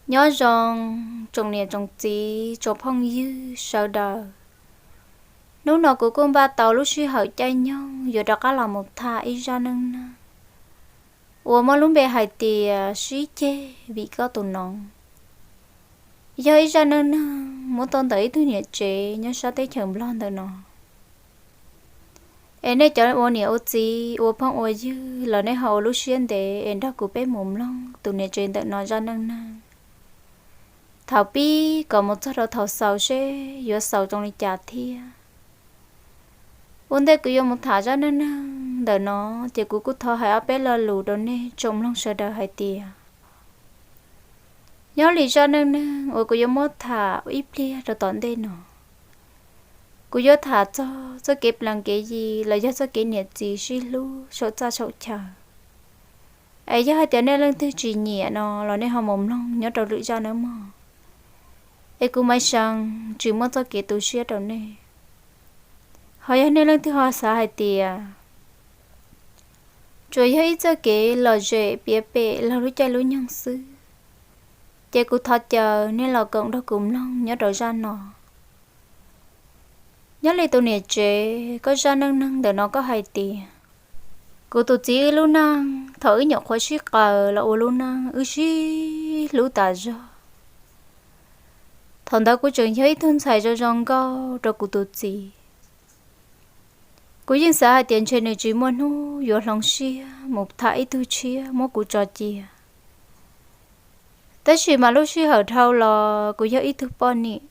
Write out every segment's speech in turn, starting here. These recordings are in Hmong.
Nyob zoo tsoom niam tsoom txiv tsoom phooj ywg sawv daws. Hnub no kuv kuj npaj tau lub sij hawm caij nyoog yuav rov qab los mus tham ib zaj neej neeg uas muaj lub npe hais tias sib ceg vim koj tus noov. Yog ib zaj neej neeg muab tau ntawm ib tug niam tsev nyob sab teb chaws Nplog ntawm no. Es nej cov ua niam ua txiv ua phooj ua ywg los nej ho ua lub siab ntev es nrog kuv peb mus mloog tus niam tsev ntawm no zaj neej neeg thaum pib kom mus txog rau thaum xaus seb yuav xaus zoo li cas thiab. Ua ntej kuv yuav mus tham zaj neej neeg ntawm no, ces kuv kuj thov hais ob peb lo lus rau nej tsoom mloog sawv daws hais tias, nyob li zaj neej neeg uas kuv yuav muab tham ib pliag rau tom ntej no, kuv yuav tham txog txoj kev plam kev yi los yog txoj kev niam txiv sib hlub saum txaj saum chaw. Es yog hais tias nej leej twg tsis nyiam no los nej ho mus mloog nyob rau lwm zaj nawb mog. Es kuv Maiv Seev tsis muaj txoj kev tu siab rau nej. Ho yog nej leej twg ho xav hais tias tsuas yog ib txoj kev lom zem piav pem laug lub caij lub nyoog xwb, ces kuv thov caw nej los koom nrog kuv mloog nyob rau zaj no. Nyob li tus niam tsev, koj zaj neej neeg ntawm no koj hais tias, kuv tus txiv wb lub neej thaum wb nyuam qhuav sib qaws los ua lub neej wb sib hlub tas zog. Thaum ntawd kuv tseem yog ib tug ntxhais zoo zoo nkauj rau kuv tus txiv. Kuv yeej xav hais tias ntshe nws tsis muaj hnub yuav hloov siab mus tham ib tug tshiab muab kuv tso cia. Tab sis mas lub sij hawm dhau los kuv yog ib tug poj niam,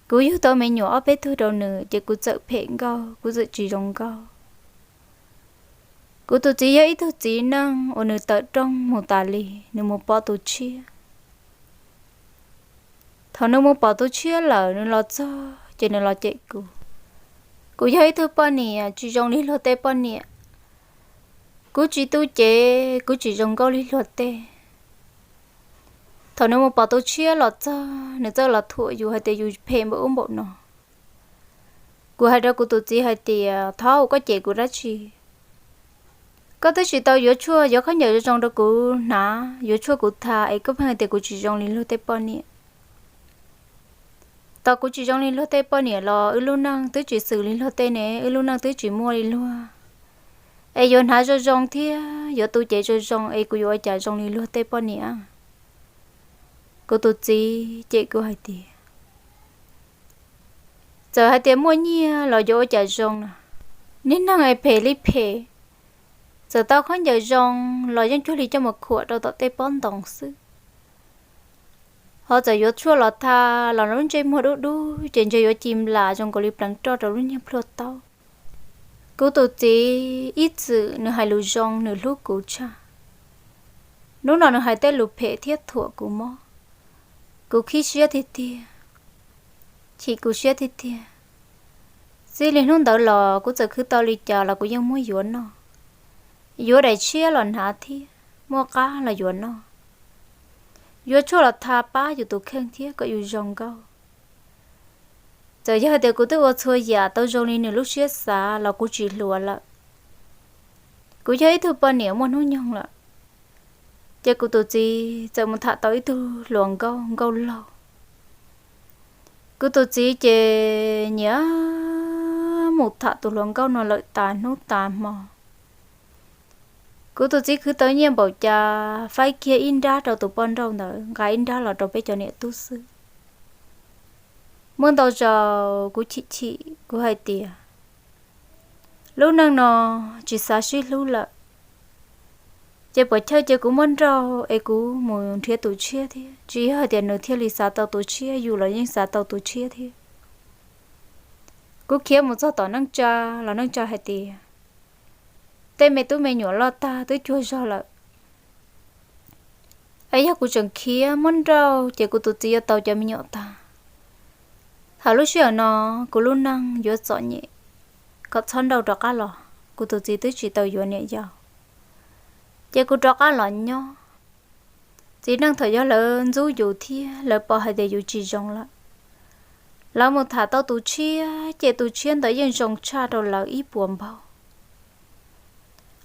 kuv yug tau me nyuam ob peb tug rau nws ces kuv txawm phem nkauj, kuv txawm tsis zoo nkauj. Kuv tus txiv yog ib tug txiv neej uas nws tawm rooj mus tas li, nws mus pom tus tshiab. Thaum nws mus pom tus tshiab lawm nws los txog ces nws los cem kuv. Kuv yog ib tug poj niam tsis zoo li luag tej poj niam. Kuv tsis tu cev, kuv tsis zoo nkauj li luag tej. Thaum nws mus pom tus tshiab los txog nws txawj los thuam yus hais tias yus phem npaum ub npaum no. Kuv hais rau kuv tus txiv hais tias, thov ua koj cem kuv dab tsi? Koj twb tsis tau yuav tshuaj yuav khaub ncaws zoo zoo rau kuv hnav, yuav tshuaj kuv tha es koj pheej hais tias kuv tsis zoo li luag tej poj niam. Tos kuv tsis zoo li luag tej poj niam los wb lub neej twb tsis xws li luag tej ne, wb lub neej twb tsis muaj li luag. Es yuav hnav zoo zoo thiab yuav tu cev zoo zoo es kuv yuav ua cas zoo li luag tej poj niam? Kuv tus txiv cem kuv hais tias, txawm hais tias muaj nyiaj los yuav ua cas zoo na, niag neeg es phem li phem, txawm tau khaub ncaws zoo los yeej cuag li coj mus khuam rau tom tej pob ntoos xwb. Ho txawm yuav tshuaj los tha los lub ntsej muag dub dub ces ntshe yuav ci nplas zoo nkaus li pleev roj rau lub niag plhuaj taub. Kuv tus txiv ib txwm nws hais lus zoo, nws hlub kuv tshaj. Hnub no nws hais tej lus phem thiab thuam kuv mob, kuv khib siab tiag tiag, chim kuv siab tiag tiag. Txij li hnub ntawd los kuv txawm khwv tau li cas los kuv yeej muab yuav noj, yuav daim tshiab los hnav thiab muaj qab los yuav noj, yuav tshuaj los tha pab yus tus kheej thiab kom yus zoo nkauj. Txawm yog tias kuv twb ua txhua yam tau zoo li nws lub siab xav los kuv tsis hluas lawm. Kuv yog ib tug poj niam muaj hnub nyoog lawm, ces kuv tus txiv txawm mus tham tau ib tug hluas nkauj nkauj laug. Kuv tus txiv ces nyiam mus tham tus hluas nkauj no lawm tas hnub tas hmo. Kuv tus txiv khwv tau nyiaj npaum cas faib kiag ib nrab rau tus poj nrauj ntawd, nqa ib nrab los rau peb cov niam tub xwb. Muaj ntau zaus kuv chim chim kuv hais tias, lub neej no tsis xav sib hlub lawm, ces puas chawj ces kuv muab nrauj es kuv mus nrhiav tus tshiab thiab, tsis yog hais tias nws thiaj li xav tau tus tshiab, yus los yeej xav tau tus tshiab thiab. Kuv khiav mus txog tom neej tsa los neej tsa hais tias, tej me tub me nyuam loj tag twb cuag zog lawm, es yog kuv tseem khiav muab nrauj ces kuv tus txiv yuav tau cov me nyuam tag. Thaum lub sij hawm no kuv lub neej yuav txom nyem, kom txhob nrauj rov qab los, kuv tus txiv twb tsis tau yuav niam yau, ces kuv rov qab los nyob. Txiv neej thaum yog lawv ntxub yus thiab lawv pom hais tias yus tsis zoo lawm, lawv mus tham tau tus tshiab ces tus tshiab ntawd yeej zoo tshaj rau lawv ib puas npaug.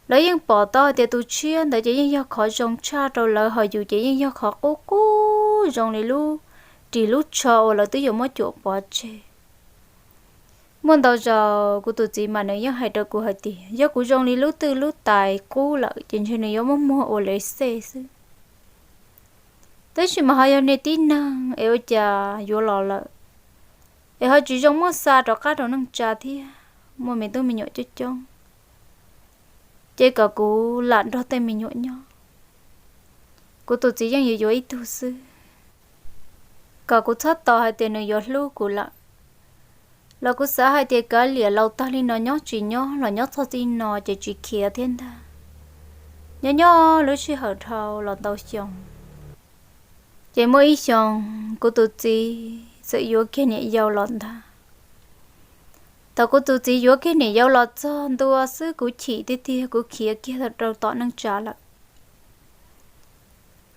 Lawv yeej pom tau hais tias tus tshiab ntawd ces yeej yog qhov zoo tshaj rau lawv, ho yus ces yeej yog qhov qub qub zoo li lub ris lub tsho uas lawv twb yuav muab cuam pov tseg. Muaj ntau zaus kuv tus txiv mas nws yeej hais rau kuv hais tias yog kuv zoo li lub twj lub tais qub lawm ces ntshe nws yuav muab muag ua lev xej xwb. Tab sis mas ho yog niag tib neeg es ua cas yuav los lawm, es ho tsis zoo muab xa rov qab rau neej tsa thiab, muaj me tub me nyuam coob coob, ces kom kuv lam nrog tej me nyuam nyob. Kuv tus txiv yeej yuav yuav ib tug xwb, kom kuv txhob tos hais tias nws yuav hlub kuv lawm. Los kuv xav hais tias kav liam, laus tag li no nyob tsis nyob los nyob txog txij no ces tsis khiav thiab ntag. Nyob nyob lub sij hawm dhau los ntau xyoo, ces muaj ib xyoo kuv tus txiv txawm yuav kiag niam yau los ntag. Thaum kuv tus txiv yuav kiag niam yau los txog ntua xwb kuv chim tiag tiag, kuv khiav kiag rau tom neej tsa lawm.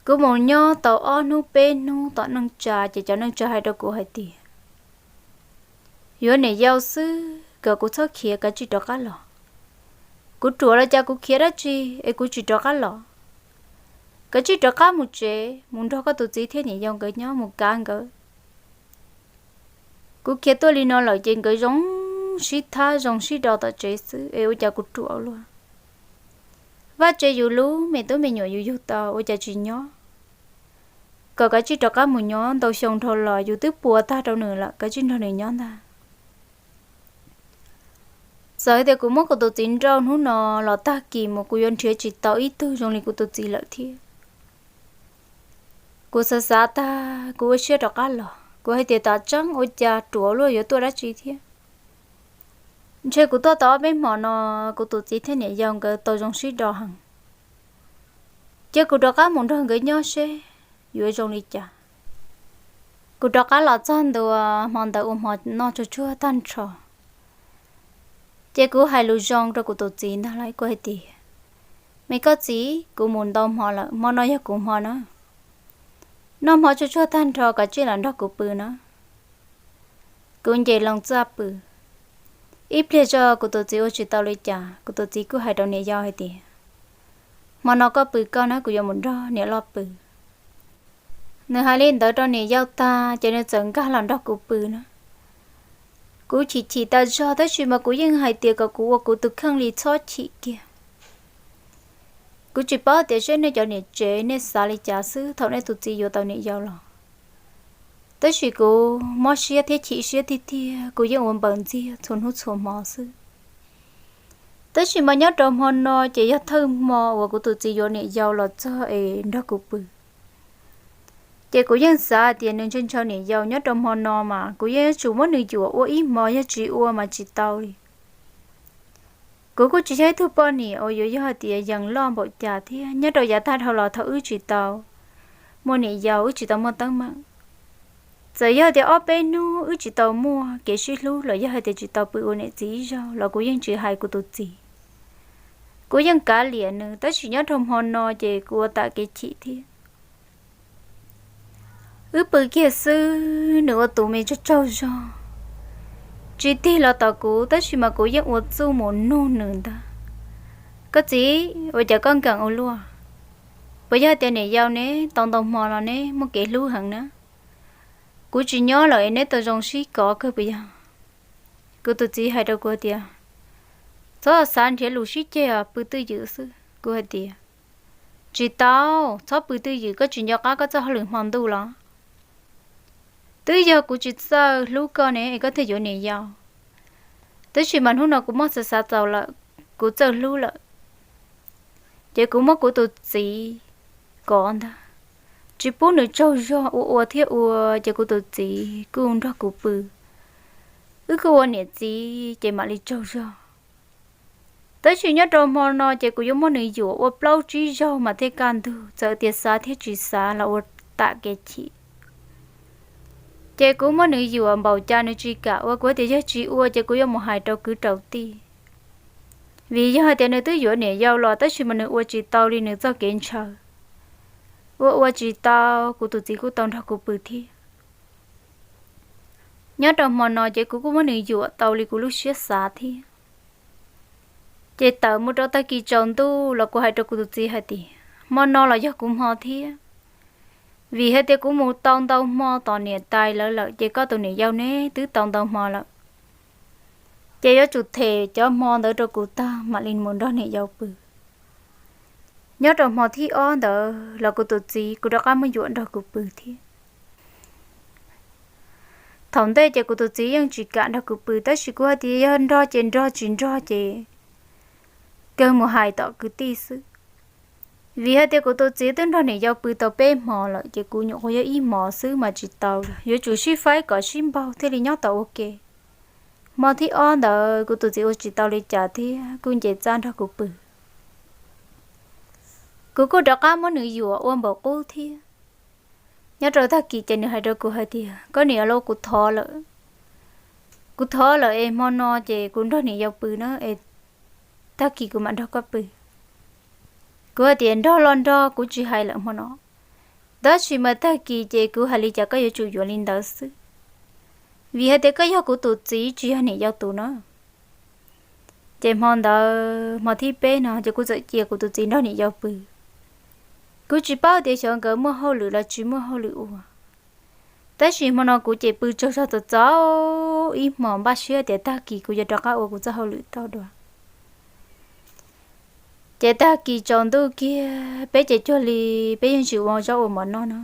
Kuv mus nyob tau ob hnub peb hnub tom neej tsa ces cov neej tsa hais rau kuv hais tias yuav niam yau xwb, kom kuv txhob khiav, kav tsij rov qab los. Kuv ruam los cas kuv khiav dab tsi es kuv tsis rov qab los? Kav tsij rov qab mus tsev mus nrog koj tus txiv thiab niam yau nkawd nyob mus kav nkawd. Kuv khiav tuaj li no lawm ces nkawd zoo sib thab zoo sib do tom tsev xwb es ua cas kuv ruam ua luaj. Vaj tsev yus lub, me tub me nyuam yus yug tau ua cas tsis nyob? Kom kav tsij rov qab mus nyob, ntau xyoo dhau los yus twb puas tag rau nws lawm, kav tsij nrog nws nyob ntag. Txawm tias kuv muab kuv tus txiv nrauj hnub no los tag kis mus kuv yuav nrhiav tsis tau ib tug zoo li kuv tus txiv lawm thiab. Kuv xav xav tag kuv ua siab rov qab los, kuv hais tias tam tseeb ua cas ruam luaj, yuav tuaj dab tsi thiab. Ntshe kuv tuaj tau ob peb hmo no kuv tus txiv thiab niam yau nkawd tau zoo sib do heev. Cia kuv rov qab mus nrog nkawd nyob seb yuav zoo li cas. Kuv rov qab los txog ntua, hmo ntawd ua hmo noj tsuag tsuag tag nrho. Ces kuv hais lus zoo rau kuv tus txiv ntag lauj, kuv hais tias, me koj txiv, kuv mus ntau hmo lawm, hmo no yog kuv hmo na. Noj hmo tsuag tsuag tag nrho koj tsij los nrog kuv pw na. Kuv nce loo txaj pw. Ib pliag zog kuv tus txiv ua tsis tau li cas, kuv tus txiv kuj hais rau niam yau hais tias, hmo no koj pw koj na, kuv yuav mus nrog niam loj pw. Nws hais li ntawd rau niam yau tag ces nws txawm nkag los nrog kuv pw na. Kuv chim chim tas zog tab sis mas kuv yeej hais tias kom kuv ua kuv tus kheej li txhob chim kiag. Kuv tsis paub tias seb nej cov niam tsev nej xav li cas xwb thaum nej tus txiv yuav tau niam yau los. Tab sis kuv mob siab thiab chim siab tiag tiag, kuv yeej ua npaws ntxiag txhua hnub txhua hmo xwb. Tab sis mas nyob rau hmo no ces yog thawj hmo uas kuv tus txiv yuav niam yau los txog es nrog kuv pw. Ces kuv yeej xav tias nws ntshaw ntshaw niam yau nyob rau hmo no mas kuv yeej yuav tsum muab nws yuam ua ib hmo, yog tsis ua mas tsis tau li. Kuv kuj tsis yog ib tug poj niam uas yuav yog hais tias yees loj npaum cas thiab, nyob rau yav tag dhau los thaum wb tsis tau muaj niam yau, wb tsis tau muaj teeb meem. Txawm yog tias ob peb hnub wb tsis tau muaj kev sib hlub los yog hais tias tsis tau pw ua niam txiv ib zaug los kuv yeej tsis hais kuv tus txiv. Kuv yeej kav liam nws, tab sis nyob rau hmo no ces kuv ua tam kev chim thiab. Wb pw kiag xwb nws ua tus me tsaug tsaug zog, tsis tig los tom kuv, tab sis mas kuv yeej ua txuj mus nug nws ntag. Koj txiv, ua cas koj nkees ua luaj? Puas yog tias niam yau neb tau ntau hmo los neb muaj kev hlub heev na? Kuv tsis nyob lawm es neb tau zoo sib kov kawg puas yog? Kuv tus txiv hais rau kuv tias, txhob xav nrhiav lus sib ceg, pw twj ywm xwb. Kuv hais tias, tsis tau, txhob pw twj ywm, koj tsis nco qab koj txoj hauj lwm hmo ntuj los? Twb yog kuv tsis txawj hlub koj ne es koj thiaj yuav niam yau. Tab sis mas hnub no kuv muab xav xav txaus lawm, kuv txawj hlub lawm. Ces kuv muab kuv tus txiv kov ntag, tsis pub nws tsaug zog, ua ua thiab ua, ces kuv tus txiv kuj nrog kuv pw. Wb kuj ua niam txiv ces mam li tsaug zog. Tab sis nyob rau hmo no ces kuv yuav muab nws yuam ua plaub tsib zaug mas thiaj kaj ntug, txawm tias xav thiab tsis xav los ua tam kev chim. Ces kuv muab nws yuam npaum cas nws tsis kam ua, kuv tias yog tsis ua ces kuv yuav mus hais rau kwv rau tij. Vim yog hais tias nws twb yuav niam yau los tab sis mas nws ua tsis tau li nws txoj kev ntshaw, ua ua tsis tau, kuv tus txiv kuj tau nrog kuv pw thiab. Nyob rau hmo no ces kuv kuj muab nws yuam tau li kuv lub siab xav thiab. Ces tawm mus rau tag kis tsaus ntuj los kuv hais rau kuv tus txiv hais tias, hmo no los yog kuv hmo thiab, vim hais tias kuv mus tau ntau hmo tos niam tais lawv lawm ces koj tus niam yau neb twb tau ntau hmo lawm, ces yuav tsum them cov hmo ntawd rau kuv tag mam li mus nrog niam yau pw. Nyob rau hmo thib ob ntawd los kuv tus txiv kuj rov qab muab yuam nrog kuv pw thiab. Thaum ntej ces kuv tus txiv yeej tsis kam nrog kuv pw, tab sis kuv hais tias yog nrog ces nrog, tsis nrog ces kawg mus hais tom kwv tij xwb. Vim hais tias kuv tus txiv twb nrog niam yau pw tau peb hmo lawm ces kuv nyuam qhuav yog ib hmos xwb mas tsis tau, yuav tsum sib faib kom sib npaug thiaj li nyob tau ua ke. Hmo thib ob ntawd kuv tus txiv ua tsis tau li cas thiab kuj nce txaj nrog kuv pw. Kuv kuj rov qab muab nws yuam ua npaum qub thiab. Nyob rau tag kis ces nws hais rau kuv hais tias, koj niam lauj, kuv thov lawm, kuv thov lawm es hmo no ces kuv nrog niam yau pw na es tag kis kuv mam nrog koj pw. Kuv hais tias nrog los nrog, kuv tsis hais lawm hmo no, tab sis mas tag kis ces kuv hais li cas koj yuav tsum yuav li ntawd xwb, vim hais tias koj yog kuv tus txiv tsis yog niam yau tus na. Ces hmo ntawd hmo thib peb no ces kuv txawm cia kuv tus txiv nrog niam yau pw. Kuv tsis paub tias xyov nkawd muaj hauj lwm los tsis muaj hauj lwm ua, tab sis hmo no kuv ces pw tsaug zog txaus txaus ib hmos, npaj siab tias tag kis kuv yuav rov qab ua kuv txoj hauj lwm tau dua. Ces tag kis tsaus ntuj kiag peb ces cuag li peb yeej tsis ua zaub ua mov noj no.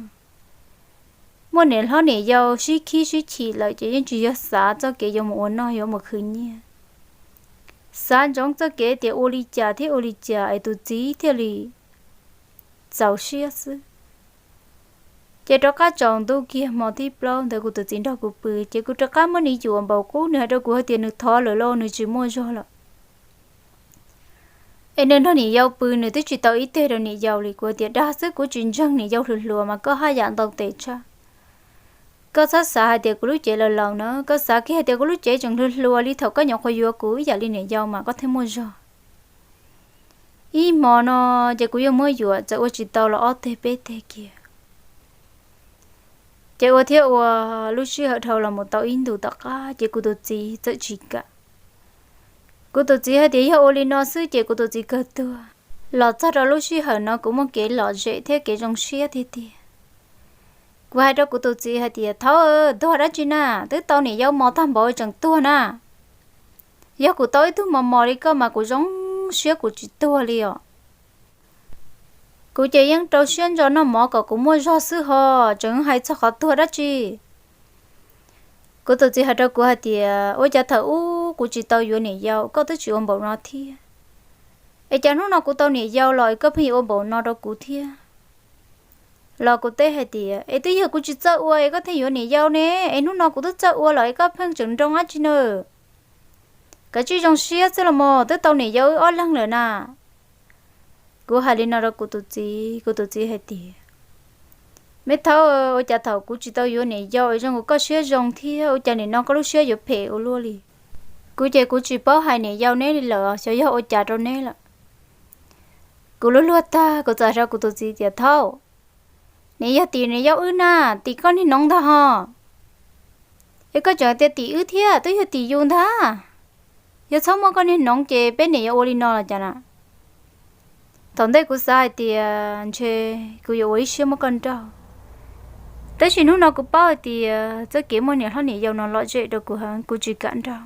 Muaj niam hlob niam yau sib khib sib chim lawm ces yeej tsis yog xav txoj kev yuav mus ua noj yuav mus khwv nyiaj, xav ntsoov txoj kev tias ua li cas thiab ua li cas es tus txiv thiaj li txaus siab xwb. Ces rov qab tsaus ntuj kiag hmo thib plaub ntawd kuv tus txiv nrog kuv pw ces kuv rov qab muab nws yuam npaum qub, nws hais rau kuv hais tias nws thov lawm lauj, nws tsis muaj zog lawm. Es nws nrog niam yau pw nws twb tsis tau ib teg rau niam yau li. Kuv tias dag xwb, kuv tsis ntseeg niam yau hluas hluas mas koj haj yam ntau tes tshaj. Koj txhob xav hais tias kuv lub cev laus laus na, koj xav kiag hais tias kuv lub cev tseem hluas hluas li thaum koj nyuam qhuav yuav kuv ib yam li niam yau mas koj thiaj muaj zog. Ib hmo no ces kuv yeej muab yuam txawm ua tsis tau los ob teg peb teg kiag. Ces ua thiab ua, lub sij hawm dhau los mus tau ib ntus tom qab ces kuv tus txiv txawm tsis kam. Kuv tus txiv hais tias yog ua li no xwb ces kuv tus txiv kawg tuag. Los txog rau lub sij hawm no kuv muaj kev lom zem thiab kev zoo siab tiag tiag. Kuv hais rau kuv tus txiv hais tias thaub, tuag dab tsi na, twb tau niam yau mos tag npaum tseem tuag na. Yog kuv tau ib tug mos mos li koj mas kuv zoo siab kuv tsis tuag li os. Kuv ces yeej rau siab ntso noj mov kom kuv muaj zog xwb ho, tseem hais txog qhov tuag dab tsi. Kuv tus txiv hais rau kuv hais tias ua cas thaum ub kuv tsis tau yuav niam yau koj twb tsis ua npaum no thiab, es cas hnub no kuv tau niam yau los es koj pheej yuav ua npaum no rau kuv thiab? Los kuv teb hais tias es twb yog kuv tsis txawj ua es koj thiaj yuav niam yau ne, es hnub no kuv twb txawj ua los es koj pheej tseem nroo dab tsi na? Kav tsij zoo siab xwb los mas, twb tau niam yau wb ob leeg lawm na. Kuv hais li no rau kuv tus txiv, kuv tus txiv hais tias me thaub, ua cas thaum kuv tsis tau yuav niam yau es zoo kuv koj siab zoo thiab, ua cas nim no koj lub siab yuav phem ua luaj li? Kuv ces kuv tsis paub hais niam yau neb li lawm, xyov yog ua cas rau neb lawm. Kuv luag luag tag kuv txawm hais rau kuv tus txiv tias thaub, neb yog tim niam yau wb na, tim koj niag noov ntag ho. Es koj tseem tias tim wb thiab, twb yog tim yus ntag. Yog txhob muaj koj niag noov ces peb niam yau ua li no los cas na? Thaum ntej kuv xav hais tias ntshe kuv yuav ua ib siab muab koj nrauj, tab sis hnub no kuv paub hais tias txoj kev muaj niam hlob niam yau no lom zem rau kuv heev, kuv tsis kam nrauj.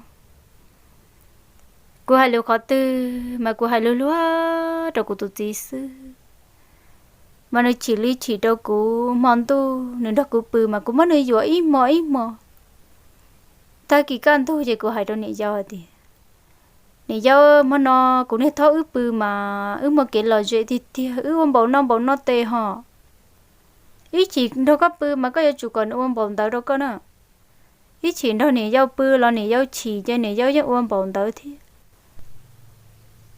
Kuv hais lus qhov twg mas kuv hais luag luag rau kuv tus txiv xwb, mas nws chim li chim rau kuv. Hmo ntuj nws nrog kuv pw mas kuv muab nws yuam ib hmo ib hmo. Tag kis kaj ntug ces kuv hais rau niam yau hais tias niam yau, hmo no kuv niag thaub wb pw mas wb muaj kev lom zem tiag tiag, wb ua npaum no npaum no tes ho. Ib chim nrog koj pw mas koj yuav tsum kom nws ua npaum ntawd rau koj na. Ib chim nrog niam yau pw los niam yau chim ces niam yau yeej ua npaum ntawd thiab.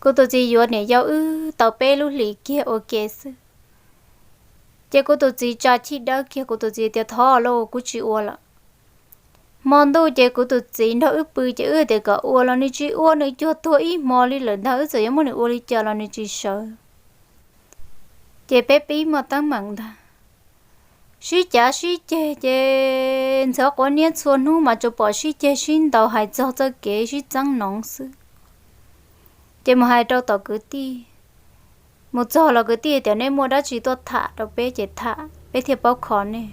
Kuv tus txiv yuav niam yau wb tau peb lub hlis kiag ua ke xwb, ces kuv tus txiv tsa chij dawb kiag, kuv tus txiv tias thov lauj, kuv tsis ua lawm. Hmo ntuj ces kuv tus txiv nrog wb pw ces wb tias kom ua los nws tsis ua, nws cuag tuag ib hmo li lawm ntag, wb txawm yuav muab nws ua li cas los nws tsis sawv. Ces peb pib muaj teeb meem ntag, sib cav sib ceg ces ntxhov quav niab txhua hnub mas tsuas pom sib ceg sib ntaus hais txog txoj kev sib txeeb noov xwb. Ces mus hais rau tom kwv tij, mus txog los kwv tij tias nej muaj dab tsi tuaj tham rau peb ces tham peb thiaj paub kho nej.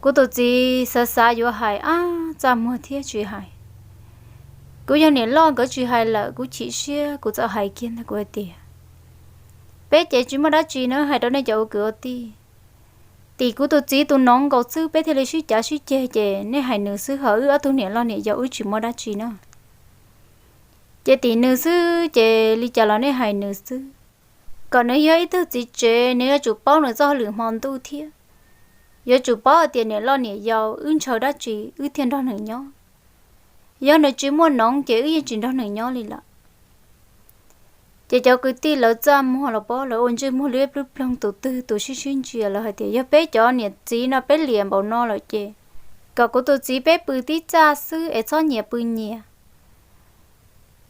Kuv tus txiv xav xav yuav hais, ab, txaj muag thiab tsis hais. Kuv yog niam loj nkawd tsis hais lawm kuv chim siab kuv txawm hais kiag ntag, kuv hais tias, peb ces tsis muaj dab tsi na, hais rau nej cov ua kwv ua tij. Tim kuv tus txiv tus noov nkaus xwb peb thiaj li sib cav sib ceg, ces nej hais nws xwb, ho wb ob tug niam loj niam yau wb tsis muaj dab tsi na. Ces tim nws xwb ces li cas los nej hais nws xwb. Kom nws yog ib tug txiv tsev nws yuav tsum paub nws txoj hauj lwm hmo ntuj thiab yuav tsum paub hais tias niam loj niam yau wb ntshaw dab tsi wb thiaj nrog nws nyob. Yog nws tsis muaj noov ces wb yeej tsis nrog nws nyob li lawm. Ces cov kwv tij lawv txaj muag los pob, lawv ua ntsej muag liab ploog ploog, tus twg tus sib sib ntsia, lawv hais tias yog peb cov niam txiv no peb liam npaum no lawm ces kom kuv tus txiv peb pw tib txaj xwb es txhob nyias pw nyias.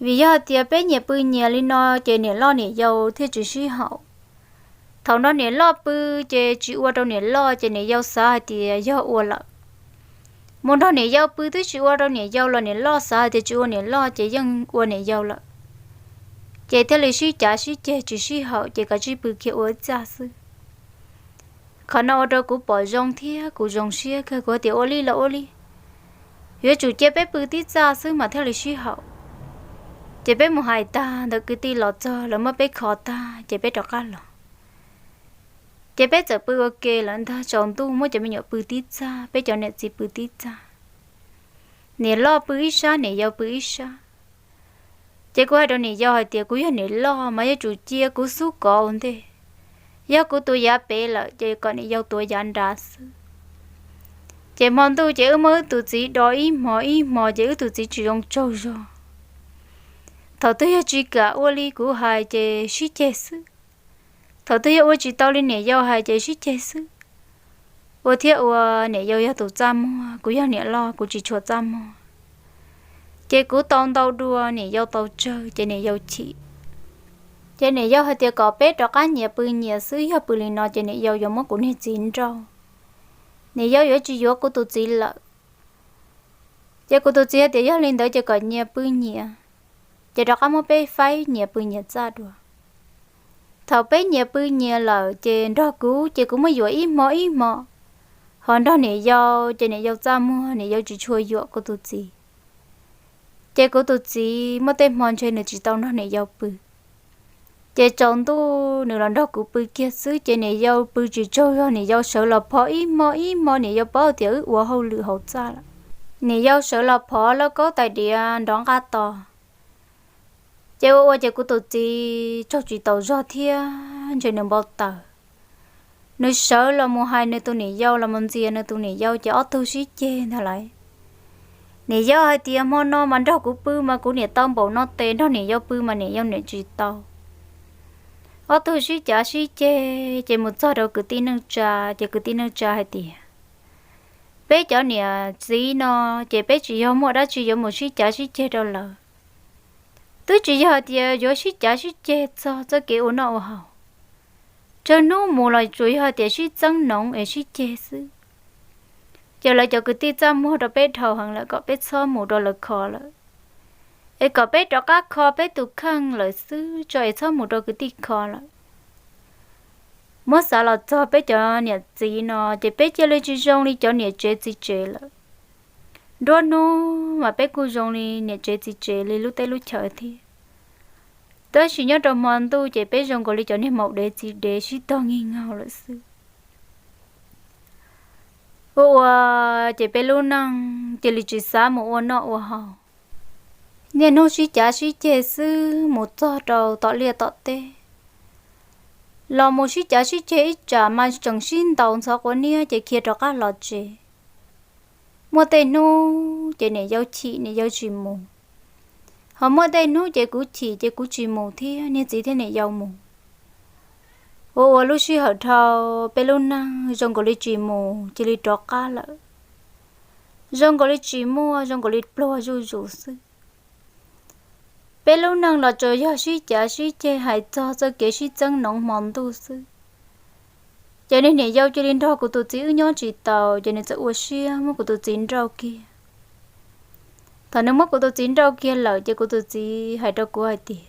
Vim yog hais tias peb nyias pw nyias li no ces niam loj niam yau thiaj tsis sib haum. Thaum no niam loj pw ces tsis ua rau niam loj ces niam yau xav hais tias yog ua lawm. Mus nrog niam yau pw twb tsis ua rau niam yau los niam loj xav hais tias tsis ua niam loj ces yeej ua niam yau lawm. Ces thiaj li sib cav sib ceg tsis sib haum ces kav tsij pw kiag ua ib txaj xwb. Qhov no ua rau kuv pom zoo thiab kuv zoo siab kawg, kuv tias ua li los ua li, yuav tsum cia peb pw tib txaj xwb mas thiaj li sib haum. Ces peb mus hais tag ntawd kwv tij los txog lawv muab peb kho tag ces peb rov qab los. Ces peb txawm pw ua ke lawm ntag, tsaus ntuj muab cov me nyuam pw tib txaj, peb cov niam txiv pw tib txaj. Niam loj pw ib sab niam yau pw ib sab. Ces kuv hais rau niam yau hais tias kuv yog niam loj mas yuav tsum cia kuv xub kov ua ntej. Yog kuv tuav yav pem lawm ces kom niam yau tuav yav nrad xwb. Ces hmo ntuj ces wb muab wb tus txiv do ib hmo ib hmo ces wb tus txiv tsis zoo tsaug zog. Thaum twg yog tsis kam ua li kuv hais ces sib ceg xwb. Thaum twg yog ua tsis tau li niam yau hais ces sib ceg xwb. Ua thiab ua, niam yau yog tus txaj muag, kuv yog niam loj kuv tsis tshua txaj muag. Ces kuv tau ntau dua niam yau tau tsawg ces niam yau chim. Ces niam yau hais tias kom peb rov qab nyias pw nyias xwb, yog pw li no ces niam yau yuav muab kuv niag txiv nrauj, niam yau yuav tsis yuav kuv tus txiv lawm. Ces kuv tus txiv hais tias yog li ntawd ces kom nyias pw nyias, ces rov qab muab peb faib nyias pw nyias txaj dua. Thaum peb nyias pw nyias lawm ces nrog kuv ces kuv muab yuam ib hmo ib hmo, ho nrog niam yau ces niam yau txaj muag, niam yau tsis tshua yuam kuv tus txiv. Ces kuv tus txiv muaj tej hmo ntshe nws tsis tau nrog niam yau pw. Ces tsaus ntuj nws los nrog kuv pw kiag xwb ces niam yau pw tsis tsaug zog, niam yau sawv los phov ib hmo ib hmo, niam yau paub tias wb ua hauj lwm hauv txaj lawm. Niam yau sawv los phov lauj kaub tais diav nrov nqaj tos. Ces ua ua ces kuv tus txiv tsaug tsis taus zog thiab ntshe nws npau taws. Nws sawv los mus hais nws tus niam yau, los mus ntxias nws tus niam yau ces ob tug sib ceg ntag lauj. Niam yau hais tias hmo no mas nrog kuv pw mas kuv niam tau npaum no tes, nrog niam yau pw mas niam yau niam tsis tau. Ob tug sib cav sib ceg ces mus txog rau kwv tij neej tsa, ces kwv tij neej tsa hais tias peb cov niam txiv no ces peb tsis yog muaj dab tsi yuav mus sib cav sib ceg rau lawv. Twb tsis yog hais tias yuav sib cav sib ceg txog txoj kev ua noj ua haus, tsawg hnub mus los tsuas yog hais tias sib txeeb noov es sib ceg xwb. Ces lawv cov kwv tij txaj muag rau peb dhau heev lawm kom peb txhob mus rau lawv kho lawm, es kom peb rov qab kho peb tus kheej lawm xwb tso es txhob mus rau kwv tij kho lawm. Muab xav los txog peb cov niam txiv no ces peb cia li tsis zoo li cov niam tsev txiv tsev lawm. Nruab hnub mas peb kuj zoo li niam tsev txiv tsev li lub teb lub chaw thiab, tab sis nyob rau hmo ntuj ces peb zoo nkaus li cov niag maum dev txiv dev sib tog nkig nkaug lawm xwb. Ua ua ces peb lub neej cia li tsis xav mus ua noj ua haus. Niaj hnub sib cav sib ceg xwb mus txog rau tom liaj tom teb, los mus sib cav sib ceg ib tsam mas tseem sib ntaus ntxhov quav niab ces khiav rov qab los tsev. Muaj tej hnub ces niam yau chim niam yau tsis mus, ho muaj tej hnub ces kuv chim ces kuv tsis mus thiab niag txiv thiab niam yau mus. Ua ua lub sij hawm dhau, peb lub neej zoo nkaus li tsis mus cia li rov qab lawm. Zoo nkaus li tsis muaj, zoo nkaus li pluag zuj zus xwb. Peb lub neej los tsuas yog sib cav sib ceg hais txog txoj kev sib txeeb noov hmo ntuj xwb. Ces niag niam yau cia li nrog kuv tus txiv wb nyob tsis taus ces nws txawm ua siab muab kuv tus txiv nrauj kiag. Thaum nws muab kuv tus txiv nrauj kiag lawm ces kuv tus txiv hais rau kuv hais tias,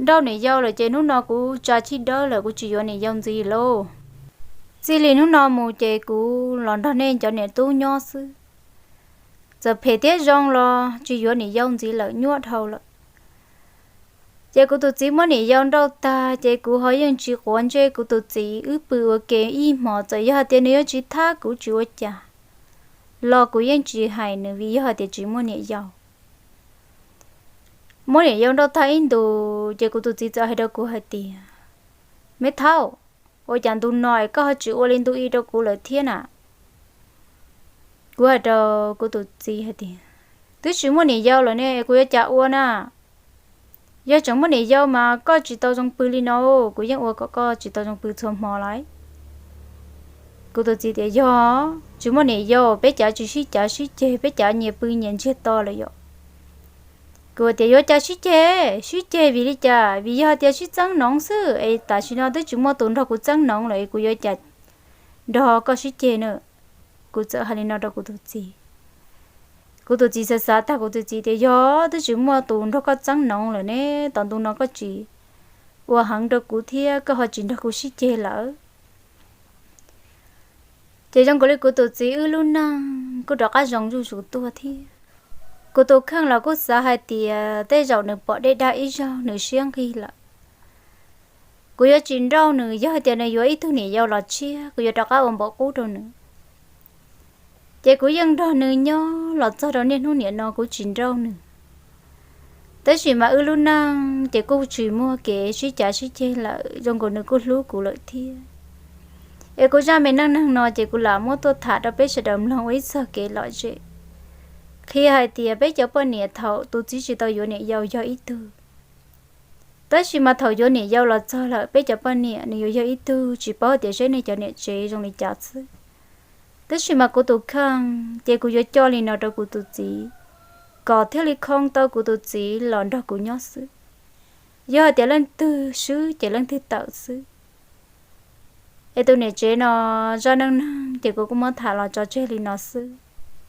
nrauj niam yau lawm ces hnub no kuv tsa chij dawb lawm, kuv tsis yuav niam yau ntxiv lauj. Txij li hnub no mus ces kuv los nrog nej cov niam tub nyob xwb. Txawm phem thiab zoo los tsis yuav niam yau ntxiv lawm, nyuaj dhau lawm. Ces kuv tus txiv muab niam yau nrauj tag ces kuv ho yeej tsis quav ntsej kuv tus txiv, wb pw ua ke ib hmos, txawm yog hais tias nws yuav tsis thab kuv tsis ua cas los kuv yeej tsis hais nws vim yog hais tias tsis muaj niam yau. Muab niam yau nrauj tag ib ntus ces kuv tus txiv txawm hais rau kuv hais tias, me thaub, ua cas ntu no es koj ho tsis ua li ntu i rau kuv lawm thiab na? Kuv hais rau kuv tus txiv hais tias, twb tsis muaj niam yau lawm ne, kuv yuav cas ua na? Yog tseem muaj niam yau mas koj tsis tau zoo pw li no, kuv yeej ua kom koj tsis tau zoo pw txhua hmo lawm. Kuv tus txiv tias, yog tsis muaj niam yau peb cav tsis sib cav sib ceg, peb cav nyias pw nyias ntsiag to lawm yom. Kuv tias, yuav cas sib ceg, sib ceg vim li cas? Vim yog tias sib txeeb noov xwb es tam sim no twb tsis muaj tus nrog kuv txeeb noov lawm es kuv yuav cas nrog koj sib ceg na? Kuv txawm hais li no rau kuv tus txiv. Kuv tus txiv xav xav tag, kuv tus txiv tias, yog twb tsis muaj tus nrog koj txeeb noov lawm ne, tom ntu no koj tsis ua heev rau kuv thiab koj ho tsis nrog kuv sib ceg lawm. Ces zoo nkaus li kuv tus txiv wb lub neej kuj rov qab zoo zuj zus tuaj thiab. Kuv tus kheej los kuj xav hais tias tej zaum nws pom dej daj ib zaug nws siab nqig lawm. Kuv yuav tsis nrauj nws, yog hais tias nws yuav ib tug niam yau los tshiab kuv yuav rov qab ua npaum qub rau nws. Ces kuv yeej nrog nws nyob los txog rau niaj hnub niam no kuv tsis nrauj nws. Tab sis mas wb lub neej ces kuj tsis muaj kev sib cav sib ceg lawm, zoo nkaus nws kuj hlub kuv lawm thiab. Es kuv zaj me neej neeg no ces kuv lam muab tuaj tham rau peb sawv daws mloog ua ib txog kev lom zem, qhia hais tias peb cov poj niam thaum tus txiv tsis tau yuav niam yau yog ib tug. Tab sis mas thaum yuav niam yau los txog lawm, peb cov poj niam nws yuav yog ib tug, tsis paub tias seb nej cov niam tsev zoo li cas xwb. Tab sis mas kuv tus kheej ces kuv yuav coj li no rau kuv tus txiv, kom thiaj li khoo tau kuv tus txiv los nrog kuv nyob xwb. Yog hais tias leej twg swb ces leej twg tawm xwb. Es tus niam tsev no zaj neej neeg ces kuv kuj muab tham los tso tseg li no xwb.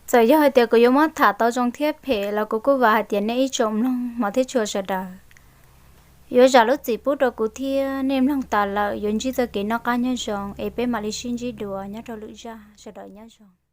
Txawm yog hais tias kuv yuav muab tham tau zoo thiab phem los kuv kuj vam hais tias nej ib tsoom mloog hmov thiab tshua sawv daws yuav zam lub txim pub rau kuv thiab. Nej mloog tas lawm yuav ntsib txoj kev noj qab nyob zoo es peb mam li sib ntsib dua nyob rau lwm zaj, sawv daws nyob zoo.